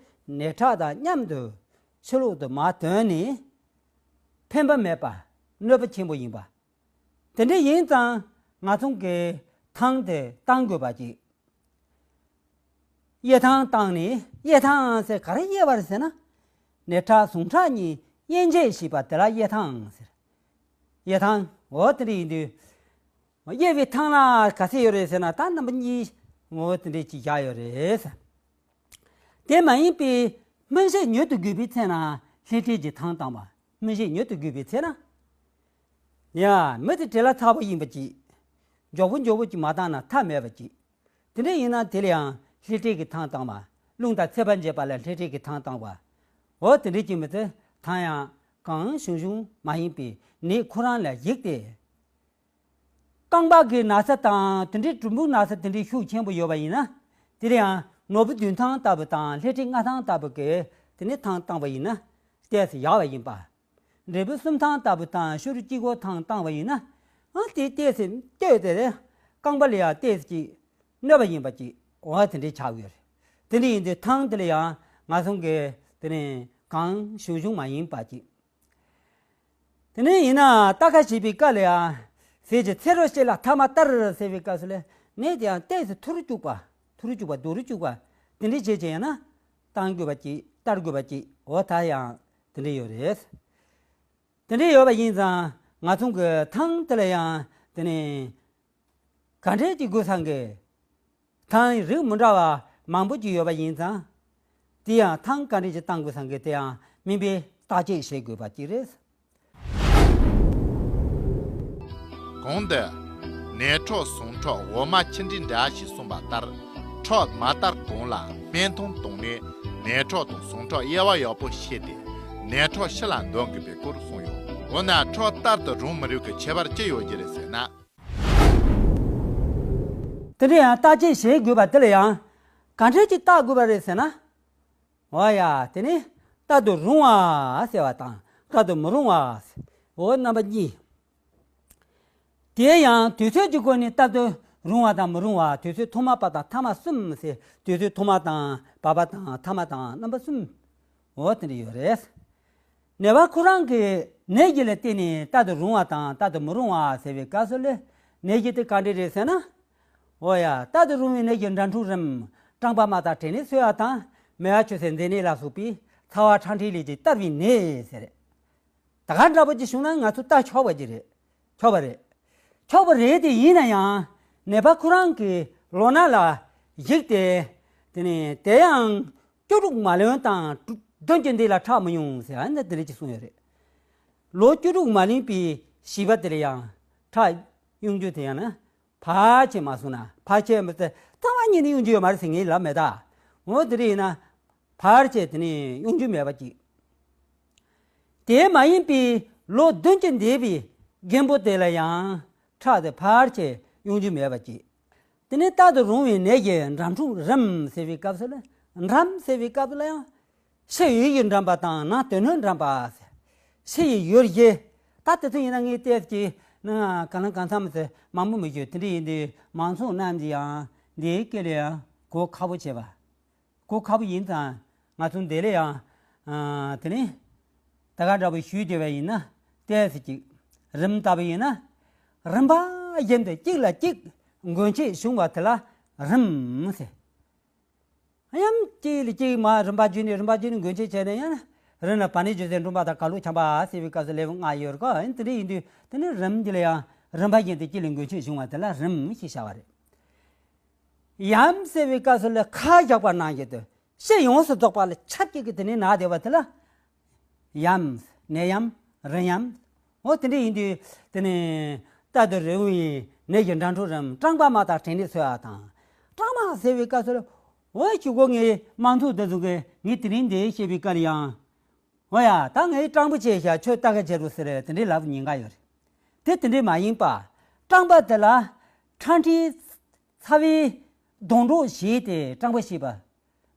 ནས་ཁྲག་དང་མཉམ་དུ་ཕྱི་ལོག་ཏུ་མ་ཐོན་ནས་ཕན་པ་མེད་པ་གནོད་པ་ཆེན་པོ་ཡིན་པ། དེ་འདྲ་ཡིན་ཙང་ང་ཚོ་གིས་ཐང་དེ་བཏང་དགོས་པ་ཅིག་དབྱེ་ཐང་བཏང་ནས། དབྱེ་ཐང་ཟེར་ག་རེ་དབྱེ་བ་རེད་ཟེར་ན། ནས་ཁྲག་ཟུངས་ཁྲག་གཉིས་དབྱེ་འབྱེད་བྱེད་པ་དེ་ལ་དབྱེ་ཐང་ཟེར། དབྱེ་ཐང་འོ་དེ་འདྲ་ཡིན་དུས། དབྱེ་བའི་ཐང་ལ་ག་ཚད་ཡོད་རེད་ཟེར་ན། ད་རྣམ་པ་གཉིས་འོ་དེ་འདྲ་ཅིག་བཞག་ཡོད་རེད་ཟེར། དེ་མ་ཡིན་པའི་སྨིན་བྱེད་མྱུར་དུ་རྒུད་པའི་ཚེ་ན་ལྷན་སྐྱེས་ཀྱི་ཐང་བཏང་བ། སྨིན་བྱེད་མྱུར་དུ་རྒུད་པའི་ཚེ་ན། ཡ། མི་དེ་བྲེལ་བ་ཚ་པོ་ཡིན་པ་ཅིག་མགྱོགས་པོ་མགྱོགས་པོ་ཅིག་མ་བཏང་ན་ཐབས་མེད་པ་ཅིག་དེ་འདྲ་ཡིན་ན་དེ་ལ་ཡང་ལྷན་སྐྱེས་ཀྱི་ཐང་བཏང་བ། རླུང་དང་ཚད་པ་འབྱེད་པ་ལ་ལྷན་སྐྱེས་ཀྱི་ཐང་བཏང་བ། འོ་དེ་འདྲ་ཅིག་མི་ཚེ་ཐང་ཡང་གང་བྱུང་བྱུང་མ་ཡིན་པའི་ནད་ཁོ་རང་ལ་གཞིགས་ཏེ། རྐང་པ་གི་ན་ཚ་དང་དེ་འདྲའི་གྲུམ་བུའི་ན་ཚ་དེ་འདྲའི་ཤུགས་ཆེན་པོ་ཡོད་པ་ཡིན་ན། དེ་ལ་ཡང་ནོར་བུ་བདུན་ཐང་ལྟ་བུ་དང་ལྷན་སྐྱེས་ལྔ་ཐང་ལྟ་བུ་གི་དེ་ནས་ཐང་བཏང་བ་ཡིན་ན་ཏོག་ཙམ་ཡག་པ་ཡིན་པ། འབྲས་བུ་གསུམ་ཐང་ལྟ་བུ་དང་ཕྱི་རུ་དཀྱིལ་འཁོར་ཐང་བཏང་བ་ཡིན་ན། ཨ་དེ་ཏོག་ཙམ་ལྟོས་ཏེ་རེད། རྐང་པ་ལ་ཡང་ཏོག་ཙམ་ཅིག་གནོད་པ་ཡིན་པ་ཅིག་འོ་དེ་འདྲའི་ཆགས་ཡོད་རེད། དེ་འདྲ་ཡིན་དུས་ཐང་དེ་ལ་ཡང་ང་ཚོ་གི་དེ་ནས་གང་བྱུང་བྱུང་མ་ཡིན་པ་ཅིག་དེ་ནས་ཡིན་ན་རྟ་ཁ་བྱེད་པའི་སྐབས་ལ་ཡང་ཟས་ཀྱི་ཚེ་རོལ་བྱེད་ལ་ཐ་མ་བསྟར་ཟེར་བའི་སྐབས་སུ་ལ་ནས་དེ་ཡང་ཏོག་ཙམ་ཐུར་བཅུག་པ། ཐུར་བཅུག་པ་སྡུག་རུ་བཅུག་པ། དེ་འདྲའི་བྱེད་བྱེད་ཡང་ན་བཏང་དགོས་པ་ཅིག་བསྟར་དགོས་པ་ཅིག་འོ་ད་ཡང་དེ་འདྲ་ཡོད་རེད། དེ་འདྲ་ཡོད་པ་ཡིན་ཙང་ང་ཚོ་གི་ཐང་དེ་ལ་ཡང་དེ་ནས་ག་འདྲས་ཅིག་དགོས་སང་གི་ཐང་རིགས་མི་འདྲ་བ་མང་པོ་ཅིག་ཡོད་པ་ཡིན་ཙང་། དེ་ཡང་ཐང་ག་འདྲས་ཅིག་བཏང་དགོས་སང་གི་དེ་ཡང་སྨན་པས་བརྟག་དཔྱད་བྱེད་དགོས་པ་ཅིག་རེད། གོང་དུ་ནས་ཁྲག་ཟུངས་ཁྲག་འོ་མ་ཆུ་འདྲེས་འདྲ་ཞེས་གསུངས་པ་ལྟར། ཁྲག་མ་བསྟར་གོང་ལ་སྨན་ཐང་བཏང་ནས་ནས་ཁྲག་དང་ཟུངས་ཁྲག་དབྱེ་བ་ཡག་པོ་ཕྱེ་སྟེ། ནས་ཁྲག་ཕྱི་ལ་འདོན་དགོས་པའི་སྐོར་གསུངས་ཡོད། འོ་ན་ཁྲག་བསྟར་དུ་རུང་མི་རུང་གི་ཁྱད་པར་ཅི་ཡོད་ཀྱི་རེད་ཟེར་ན། དེ་འདྲ་ཡང་བརྟག་དཔྱད་བྱེད་དགོས་པ་དེ་ལ་ཡང་ག་འདྲས་ཅིག་བརྟག་དགོས་པ་རེད་ཟེར་ན། འོ་ཡ། དེ་ནི་བསྟར་དུ་རུང་བ་ཟེར་བ་དང་བསྟར་དུ་མི་རུང་བ་ཟེར། འོ་རྣམ་པ་གཉིས། དེ་ཡང་དུས་ཚོད་ཀྱི་སྒོ་ནས་བསྟར་དུ་རུང་བ་དང་མི་རུང་བ། དུས་ཚོད་ཐོག་མ་བར་དང་ཐ་མ་གསུམ་ཟེར། དུས་ཚོད་ཐོག་མ་དང་བར་པ་དང་ཐ་མ་དང་རྣམ་པ་གསུམ། འོ་དེ་འདྲ་ཡོད་རེད། ནད་པ་ཁོ་རང་གི་ནད་གཞི་ལ་བརྟེན་ནས་བསྟར་དུ་རུང་བ་དང་བསྟར་དུ་མི་རུང་བ་ཟེར་བའི་སྐབས་སུ་ལ་ནད་གཞི་དེ་ག་འདྲ་རེད་ཟེར་ན། འོ་ཡ། བསྟར་དུ་རུང་བའི་ནད་ཀྱི་འདྲ་འཁྲུག་རིམས། སྐྲངས་པ་རྨ་དང་དྲེག་ནད་གསོ་ཡག་དང་། མེ་ཡག་ཆུ་སེར་མཛེ་ནད་ལ་སོགས་པའི་ཚ་བ་ཁྲག་འཁྲུག་ལས་ཀྱི་བསྟར་བའི་ནད་ཟེར། ད་ག་འདྲ་པོ་ཅིག་བྱུང་ན་ང་ཚོ་བསྟར་ཆོག་པ་ཅིག་རེད། ཆོག་པ་རེད། ཆོག་པ་རེད་དེ་ཡིན་ན་ཡང་ནད་པ་ཁོ་རང་གི་ལོ་ན་ལ་གཞིགས་ཏེ། དེ་ནས་དེ་ཡང་བཅུ་དྲུག་མ་ལོན་དང་བདུན་གྱི་མདུན་ལ་ཁྲག་མི་ཡོང་ཟེར་ཨ་ནི་དེ་འདྲ་ཅིག་གསུངས་ཡོད་རེད། ལོ་བཅུ་དྲུག་མ་ལོན་པའི་བྱིས་པ་དེ་ལ་ཡང་ཁྲག་གཡོང་རྒྱུ་དེ་ཡང་ན། ཕལ་ཆེར་མ་སོང་ན། ཕལ་ཆེར་མི་ཚེ་རྩ་བ་ཉིད་ནས་གཡོང་རྒྱུ་ཡོད་མ་རེད་ཟེར་ངས་ལབ་མེད་ད། འོ་དེ་རེད་ན་ཕལ་ཆེར་དེ་ནས་གཡོང་རྒྱུ་མེད་པ་ཅིག་དེ་མ་ཡིན་པའི་ལོ་བདུན་གྱི་འདས་པའི་རྒན་པོ་དེ་ལ་ཡང་ཁྲག་དེ་ཕལ་ཆེར་གཡོང་རྒྱུ་མེད་པ་ཅིག་དེ་ནས་བསྟར་དུ་རུང་བའི་ནད་ཀྱི་འདྲ་འཁྲུག་རིམས་ཟེར་བའི་སྐབས་སུ་ལ། རིམས་ཟེར་བའི་སྐབས་སུ་ལ་ཡང་། ཕྱི་ཡུལ་གྱི་འགྲམ་པ་དང་ནང་དོན་སྣོད་འགྲམ་པ་ཟེར། ཕྱི་ཡི་ཡུལ་བཞི། ད་དེ་ཚོ་ཡིན་ན་ངས་བལྟས་ཀྱི་ན་གང་ལ་གང་འཚམ་ཟེར་མང་པོ་མི་ཤོད། དེ་འདྲ་ཡིན་དུས་མང་ཚོགས་རྣམས་ཀྱིས་ཡང་འདིའི་སྐད་ལ་ཡང་གོ་ཁག་པོ་བྱེད་པ། གོ་ཁག་པོ་ཡིན་ཙང་ང་ཚོ་འདི་ལ་ཡང་དེ་ནི་ད་ག་འདྲ་པོ་ཞུས་བསྡད་པ་ཡིན་ན། བལྟས་ཟེར་ཅིག་རིམས་ལྟ་བུ་ཡིན་ན། རིམ་པ་བཞིན་དུ་གཅིག་ལ་གཅིག་འགོས་མཆེད་བྱུང་བ་དེ་ལ་རིམས་ཟེར། ཡང་གཅིག་ལ་གཅིག་མ་རིམ་པ་བརྒྱུད་ནས་རིམ་པ་བརྒྱུད་ནས་འགོས་མཆེད་བྱས་ནས་ཡང་རིམས་ལ་བ་ནི་རྒྱུ་ཟས་འགྲོན་པ་དང་ག་ལུ་ཆམ་པ་ཟེར་བའི་སྐབས་སུ་ལེའུ་ལྔ་ཡོད་རེད་གོ། ཨ་ནི་དེ་འདྲ་ཡིན་དུས་དེ་ནི་རིམས་འདི་ལ་ཡང་རིམ་པ་བཞིན་དུ་གཅིག་ལ་འགོས་མཆེད་བྱུང་བ་དེ་ལ་རིམས་ཞེས་བྱ་བ་རེད། ཡམས་ཟེར་བའི་སྐབས་སུ་ལ་ཁ་བཞག་པ་ནང་བཞིན་དུ་ཕྱི་ཡོངས་སུ་རྫོགས་པ་ལ་ཆབས་ཅིག་གིས་དེ་ནི་ན་བསྡད་པ་དེ་ལ། ཡམས། ནད་ཡམས། རིམས་ཡམས། འོ་དེ་འདྲ་ཡིན་དུས་དེ་ནི་བསྟར་དུ་རུང་བའི་ནད་ཀྱི་འདྲ་འཁྲུག་རིམས། སྐྲངས་པ་རྨ་དང་དྲེག་ནད་གསོ་ཡག་དང་། སྐྲངས་པ་ཟེར་བའི་སྐབས་སུ་ལ། འོ་གཞུག་གུ་ངས་དམངས་ཚོགས་འདི་ཚོ་གིས་ངས་དེ་རིང་འདི་བཤད་པའི་སྐབས་ལ་ཡང་། འོ་ཡ། ད་ངས་སྐྲངས་པོ་བྱས་ཤག་ཁྱོད་ལྟ་ག་བྱེད་རོགས་ཟེར་དེ་འདྲའི་ལབ་ཉེན་ཁ་ཡོད་རེད། དེ་དེ་འདྲའི་མ་ཡིན་པ། སྐྲངས་པ་དེ་ལ་ཁྲག་མཁྲིས་ཚ་བས་སྡང་གྲོགས་བྱས་ཏེ་སྐྲངས་པོ་བྱས་པ།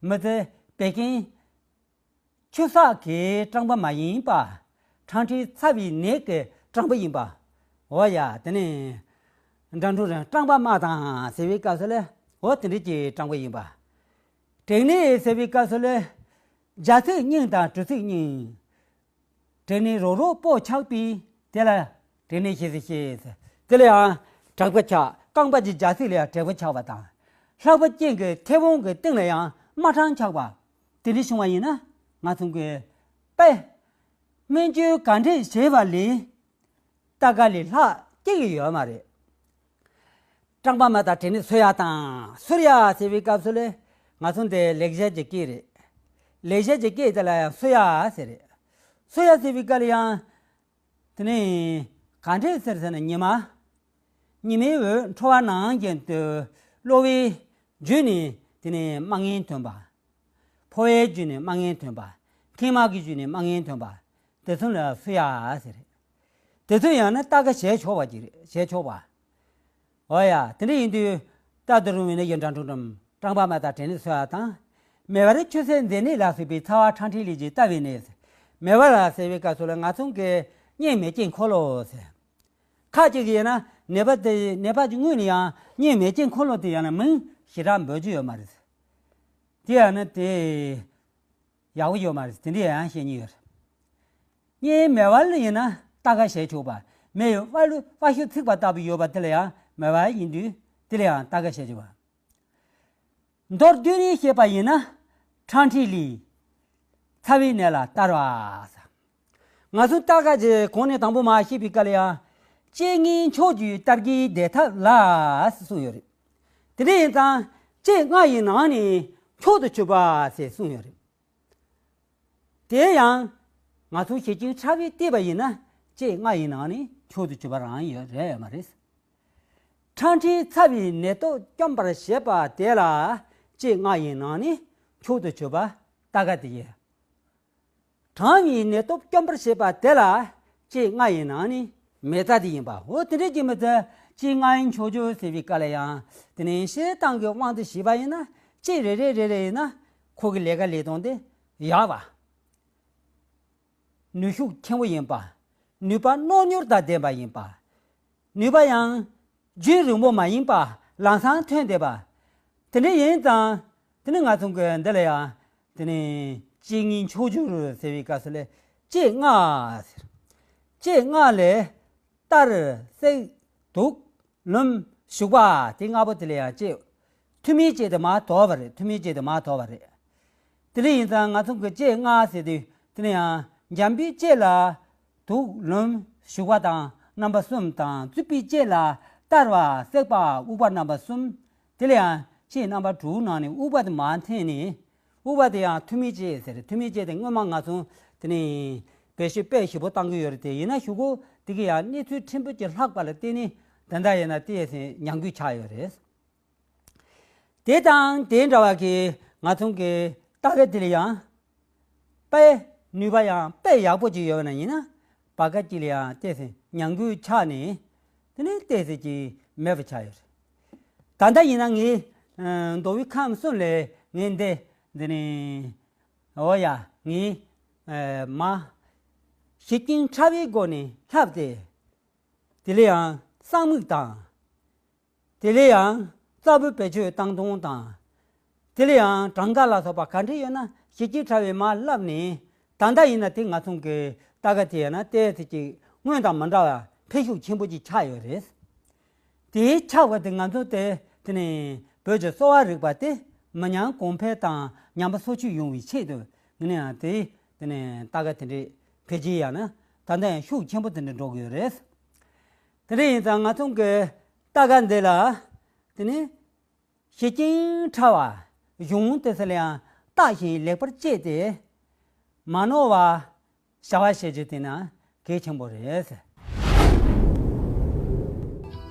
མི་ཚེ་བད་ཀན་ཆུ་སག་གི་སྐྲངས་པ་མ་ཡིན་པ། ཁྲག་མཁྲིས་ཚ་བའི་ནད་ཀྱི་སྐྲངས་པ་ཡིན་པ། འོ་ཡ། དེ་ནི་འདྲ་འཁྲུག་རིམས། སྐྲངས་པ་རྨ་དང་ཟེར་བའི་སྐབས་སུ་ལ། འོ་དེ་འདྲ་གྱི་སྐྲངས་པ་ཡིན་པ། དྲེག་ནད་ཟེར་བའི་སྐབས་སུ་ལ། རྒྱ་ཚིགས་རྙིང་དང་གྲུ་ཚིགས་རྙིང་། དྲེག་ནད་རོག་རོག་པོ་ཆགས་པས་དེ་ལ་དྲེག་ནད་ཞེས་སུ་བཤད། དེ་ལ་ཡང་དྲེག་པ་ཆགས། རྐང་པ་གི་རྒྱ་ཚིགས་ལ་ཡང་དྲེག་པ་ཆགས་པ་དང་། ལྷགས་པ་ཅན་གྱི་མཐེ་བོང་གི་སྟེང་ལ་ཡང་ མ་ཕྲང་ཆགས་པ་དེ་འདྲ་བྱུང་བ་ཡིན་ན། ང་ཚོ་གི་དཔེ་སྨན་བཅོས་ག་འདྲས་བྱས་པ་ལས་ལྟ་ག་ལས་ལྷག་སྐྱེ་གི་ཡོད་མ་རེད། སྐྲངས་པ་མ་དང་དྲན་ནས་གསོ་ཡག་དང་། གསོ་ཡག་ཟེར་བའི་སྐབས་སུ་ལས་ང་ཚོ་འདི་ལེགས་བཤད་ཀྱི་སྐད་རེད། ལེགས་བཤད་ཀྱི་སྐད་དེ་ལ་ཡང་གསོ་ཡག་ཟེར་རེད། གསོ་ཡག་ཟེར་བའི་སྐབས་ལ་ཡང་དེ་ནས་ག་འདྲས་ཟེར་ཟེར་ན། ཉི་མ་ཉི་མའི་འོད་འཕྲོ་བ་ནང་བཞིན་དུ་གློ་བའི་རྒྱུད་ནས་དེ་ནས་མ་ངན་ཐོན་པ། ཕོ་བའི་རྒྱུད་ནས་མ་ངན་ཐོན་པ། མཁལ་མ་གི་རྒྱུད་ནས་མ་ངན་ཐོན་པ། དེ་ཚོ་ལ་གསོ་ཡག་ཟེར་རེད། དེ་ཚོ་ཡང་ན་ལྟ་ག་བྱས་ཆོག་པ་ཅིག་རེད། བྱས་ཆོག་པ། འོ་ཡ། དེ་འདྲ་ཡིན་དུས་ལྟ་དུ་རུང་བའི་ནད་ཀྱི་འདྲ་འགྲོ་འགྲམ། སྐྲངས་པ་མ་དང་དྲན་ནས་གསོ་ཡག་དང་། མེ་བར་ཆུ་སེར་མཛེ་ནད་ལ་སོགས་པའི་ཚ་བ་ཁྲག་མཁྲིས་ལས་ཀྱི་ལྟ་བའི་ནད། མེ་བར་ཟེར་བའི་སྐབས་སུ་ལ་ང་ཚོ་གི་གཉན་མེ་སྐྱེས་འཁོར་ལོ་ཟེར། ཁ་ཅིག་གིས་ཡིན་ན་ནད་པ་དེ་ནད་པ་གི་སྔོན་ནས་ཡང་གཉན་མེ་སྐྱེས་འཁོར་ལོ་དེ་ཡང་ན་མིང་ཞེ་དྲག་འབོད་རྒྱུ་ཡོད་མ་རེད། དེ་ཡང་ན་དེ་ཡག་པོ་ཡོད་མ་རེད། དེ་འདྲ་ཡང་བཤད་ཉེན་ཡོད་རེད། གཉན་མེ་བར་ལ་ཡིན་ན་ལྟ་ག་བྱས་ཆོག་པ། མེ་ཡི་དཔའ་ལུ་དཔའ་ཤུགས་ཚིག་པ་ལྟ་བུ་ཡོད་པ་དེ་ལ་ཡང་མེ་བར་ཡིན་དུས་དེ་ལ་ཡང་ལྟ་ག་བྱས་ཆོག་པ། མདོར་བསྡུས་ནས་བཤད་པ་ཡིན་ན། ཁྲག་མཁྲིས་ལས་ཚ་བའི་ནད་ལ་ལྟ་བ་ཟེར། ང་ཚོ་ལྟ་ག་ཅེས་གོང་ནས་དང་པོ་མ་བཤད་པའི་སྐབས་ལ་ཡང་། ལྕེ་ལྔའི་མཆོག་གྱུར་ལྟ་བརྒྱའི་བཟླས་ཐབས་ལ་གསུངས་ཡོད་རེད། དེ་འདྲ་ཡིན་ཙང་ལྕེ་ལྔ་ཡི་ནང་ནས་མཆོག་ཏུ་གྱུར་པ་ཟེར་གསུངས་ཡོད་རེད། དེ་ཡང་ང་ཚོ་ཞེ་ཅིང་ཕྲ་བས་བལྟས་པ་ཡིན་ན། ལྕེ་ལྔ་ཡི་ནང་ནས་མཆོག་ཏུ་གྱུར་པ་རང་ཡོད་རེད་མ་རེད། ཁྲག་མཁྲིས་ཚ་བའི་ནད་སྟོབས་སྐྱོན་པར་བྱེད་པ་དེ་ལ་ལྕེ་ལྔ་ཡི་ནང་ནས་མཆོག་ཏུ་གྱུར་པ་ལྟ་ག་དེ་ཡིན། གྲང་བའི་ནད་སྟོབས་སྐྱོན་པར་བྱེད་པ་དེ་ལ་ལྕེ་ལྔ་ཡི་ནང་ནས་མེ་བཙའ་དེ་ཡིན་པ། འོ་དེ་འདྲ་ཅིག་མི་ཚད་ལྕེ་ལྔའི་མཆོག་གྱུར་ཟེར་བའི་སྐབས་ལ་ཡང་། དེ་ནས་བཤད་སྟངས་ཀྱི་དབང་དུ་བྱས་པ་ཡིན་ན། ལྕེ་རེ་རེ་རེ་རེ་ཡིན་ན་ཁོ་གི་ལས་ཀ་ལས་སྟངས་དེ་ཡག་པ། ནུས་ཤུགས་ཆེན་པོ་ཡིན་པ། ནུས་པ་རྣོ་མྱུར་དང་ལྡན་པ་ཡིན་པ། ནུས་པ་ཡང་རྒྱུན་རིང་པོ་མ་ཡིན་པ། ལམ་སང་ཐོན་བསྡད་པ། དེ་འདྲ་ཡིན་ཙང་། དེ་ནི་ང་ཚོ་གི་འདི་ལ་ཡང་། དེ་ནི་ལྕེ་ལྔའི་མཆོག་གྱུར་ཟེར་བའི་སྐབས་སུ་ལ། ལྕེ་ལྔ་ཟེར། ལྕེ་ལྔ་ལས་གཏར། བསྲེག། དུག། ལུམ། བྱུག་པ། དེ་ལྔ་པོ་དེ་ལ་ཡང་ལྕེ། ཐུར་མའི་ལྕེ་དེ་མར་དོར་བ་རེད། ཐུར་མའི་ལྕེ་དེ་མར་དོར་བ་རེད། དེ་འདྲ་ཡིན་ཙང་ང་ཚོ་གི་ལྕེ་ལྔ་ཟེར་དུས་དེ་ནི་ཡང་འཇམ་པའི་ལྕེ་ལ་དུག། ལུམ། བྱུག་པ་དང་རྣམ་པ་གསུམ་དང་། རྩུབ་པའི་ལྕེ་ལ་གཏར་བ། བསྲེག་པ། དབུགས་པ། རྣམ་པ་གསུམ། དེ་ལ་ཡང་ལྕེ་རྣམ་པ་དྲུག་ནང་ནས་དབུགས་པ་དེ་མར་འཐེན་ནས། དབུགས་པ་དེ་ཡང་ཐུར་མའི་ལྕེ་ཟེར། ཐུར་མའི་ལྕེ་དེ་སྔོན་མ་ང་ཚོ་དེ་ནི་བེད་སྤྱོད་དཔེ་ཞིབ་པོ་བཏང་གི་ཡོད་རེད་དེ། ཡིན་ན་གཞུག་གུ་དེ་གི་ཡང་གནས་ཚུལ་ཕྲན་བུ་ཅིག་ལྷག་པ་ལ་བརྟེན་ནས་ད་ལྟ་ཡིན་ན་དེ་ཡང་ཉམས་རྒུད་ཆགས་ཡོད་རེད། དེ་དང་དེ་འདྲ་བ་གི་ང་ཚོ་གི་ལྟ་བའི་དེ་ལ་ཡང་དཔེ་ནུས་པ་ཡང་དཔེ་ཡག་པོ་ཅིག་ཡོད་ན་ཡིན་ན། བར་སྐབས་ཅིག་ལ་ཡང་ཏོག་ཙམ་ཉམས་རྒུད་ཆགས་ནས། དེ་ནས་ཏོག་ཙམ་ཅིག་མེད་པ་ཆགས་ཡོད་རེད། ད་ལྟ་ཡིན་ན་ངས་ཨ་མདོ་དབུས་ཁམས་གསུམ་ལ་ངས་འདི་འདི་ནས། འོ་ཡ། ངས་ཨ་མ་ཞེ་ཅིང་ཕྲ་བའི་སྒོ་ནས་ལྷབ་སྟེ། དེ་ལ་ཡང་གསང་མིག་དང་། དེ་ལ་ཡང་རྩ་བོད་བེད་སྤྱོད་བཏང་སྟངས་དང་། དེ་ལ་ཡང་གྲངས་ཀ་ལ་སོགས་པ་ག་འདྲ་ཡོད་ན་ཞེ་ཅིང་ཕྲ་བའི་མར་ལྷབ་ནས། ད་ལྟ་ཡིན་ན་དེ་ང་ཚོ་གི་ལྟ་ག་དེ་ཡིན་ན་ཏོག་ཙམ་ཅིག་སྔོན་དང་མི་འདྲ་བ་འཕེལ་ཤུགས་ཆེན་པོ་ཅིག་ཆགས་ཡོད་རེད། དེའི་ཆགས་པ་དེ་ང་ཚོ་དེ་དེ་ནས་བོད་ཀྱི་གསོ་བ་རིག་པ་དེ་མི་ཉམས་གོང་འཕེལ་དང་ཉམས་པ་སོར་ཆུད་ཡོང་བའི་ཆེད་དུ། ངས་ནི་ཡང་དེ་དེ་ནས་ལྟ་ག་དེ་འདྲའི་འཕེལ་རྒྱས་ཡང་ན་ད་ལྟ་ཡང་ཤུགས་ཆེན་པོ་དེ་འདྲ་འགྲོ་གི་ཡོད་རེད། དེ་འདྲ་ཡིན་ཙང་ང་ཚོ་གི་ལྟ་ག་འདི་ལ་དེ་ནས་ཞེ་ཅིང་ཕྲ་བ། གཞུང་དེ་ཚོ་ལ་ཡང་བརྟག་ཅིང་ལེགས་པར་དཔྱད་དེ། མ་ནོར་བ་བྱ་བ་བྱེད་རྒྱུ་དེ་ནི་གལ་ཆེན་པོ་རེད།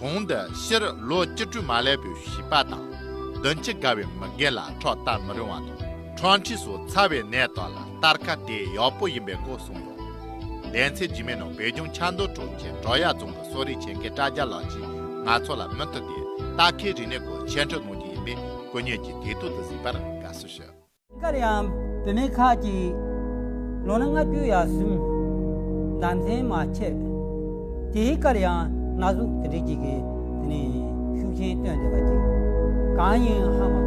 གོང་དུ་སྤྱིར་ལོ་བཅུ་དྲུག་མ་ལས་པའི་བྱིས་པ་དང་། བདུན་ཅུ་བརྒལ་བའི་མི་རྒན་ལ་ཁྲག་གཏར་མི་རུང་བ་དང་། ཁྲག་མཁྲིས་སོགས་ཚ་བའི་ནད་དག་ལ་གཏར་ཁ་དེ་ཡག་པོ་ཡིན་པའི་སྐོར་གསུངས་ཡོད། ལེ་ཚན་རྗེས་མའི་ནང་བོད་ལྗོངས་ཆབ་མདོ་གྲོང་ཁྱེར་བྲག་གཡབ་རྫོང་གི་གསོ་རིག་ཆེད་མཁས་བཀྲ་རྒྱ་ལགས་ཀྱིས་ང་ཚོ་ལ་མུ་མཐུད་དེ་ལྟ་ཁའི་རིག་གནས་སྐོར་འཆད་ཁྲིད་གནང་རྒྱུ་ཡིན་པས། སྐུ་ཉིད་ཀྱིས་དུས་ཐོག་ཏུ་གཟིགས་པར་དགའ་བསུ་ཞུ། སྐབས་ཡང་བུད་མེད་ཁག་ཅིག་ལོ་ན་ལྔ་བཅུ་ཡར་སོན། ཟླ་མཚན་མ་ཆད། དེའི་སྐབས་ཡང་ན་ཟུག་དེ་འདྲ་ཅིག་གིས་དེ་ནས་ཤུགས་རྐྱེན་སྟོན་བསྡད་པ་ཅིག། གང་ཡིན་ཧ་མ་